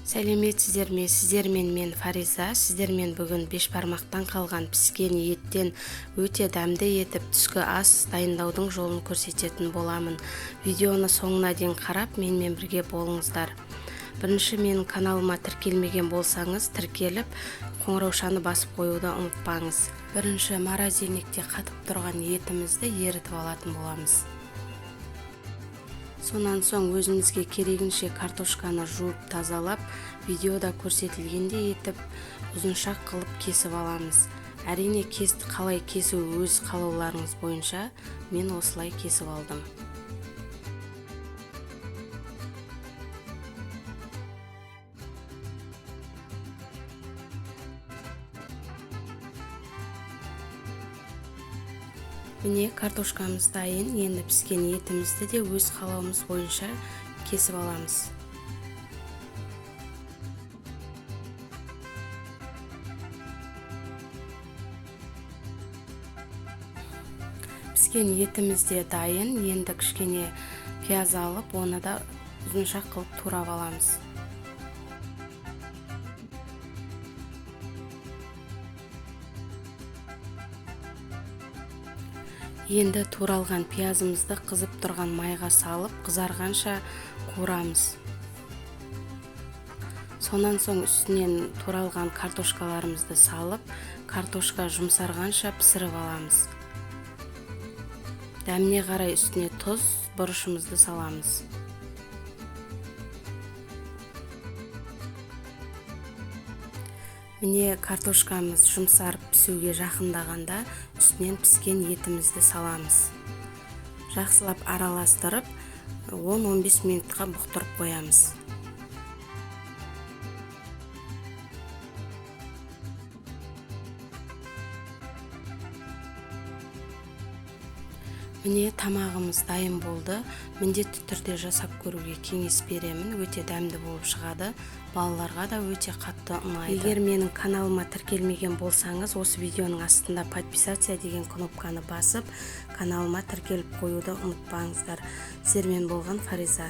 Сәлеметсіздер ме? Сіздермен мен, Фариза. Сіздермен бүгін бешбармақтан қалған піскен еттен өте дәмді етіп түскі ас дайындаудың жолын көрсететін боламын. Видеоны соңына дейін қарап, менімен бірге болыңыздар. Бірінші менің каналыма тіркелмеген болсаңыз, тіркеліп, қоңыраушаны басып қоюды ұмытпаңыз. Бірінші морозильникте қатып тұрған етімізді ерітіп алатын боламыз. Сонан соң өзімізге керегінше картошканы жуып тазалап, видеода көрсетілгендей етіп ұзыншақ қылып кесіп аламыз. Әрине, қалай кесу өз қалауларыңыз бойынша, мен осылай кесіп алдым. Міне, картошкамыз дайын. Енді піскен етімізді де өз қалауымыз бойынша кесіп аламыз. Піскен етіміз де дайын. Енді кішкене пияз алып, оны да ұзыншақ қылып турап аламыз. Енді туралған пиязымызды қызып тұрған майға салып, қызарғанша қуырамыз. Сонан соң үстінен туралған картошкаларымызды салып, картошка жұмсарғанша пісіріп аламыз. Дәміне қарай үстіне тұз, бұрышымызды саламыз. Міне, картошкамыз жұмсарып пісуге жақындағанда үстінен піскен етімізді саламыз. Жақсылап араластырып, 10-15 минутқа бұқтырып қоямыз. Міне, тамағымыз дайын болды. Міндетті түрде жасап көруге кеңес беремін. Өте дәмді болып шығады. Балаларға да өте қатты ұнайды. Егер менің каналыма тіркелмеген болсаңыз, осы видеоның астында подписаться деген кнопканы басып, каналыма тіркеліп қоюды ұмытпаңыздар. Сіздермен болған Фариза.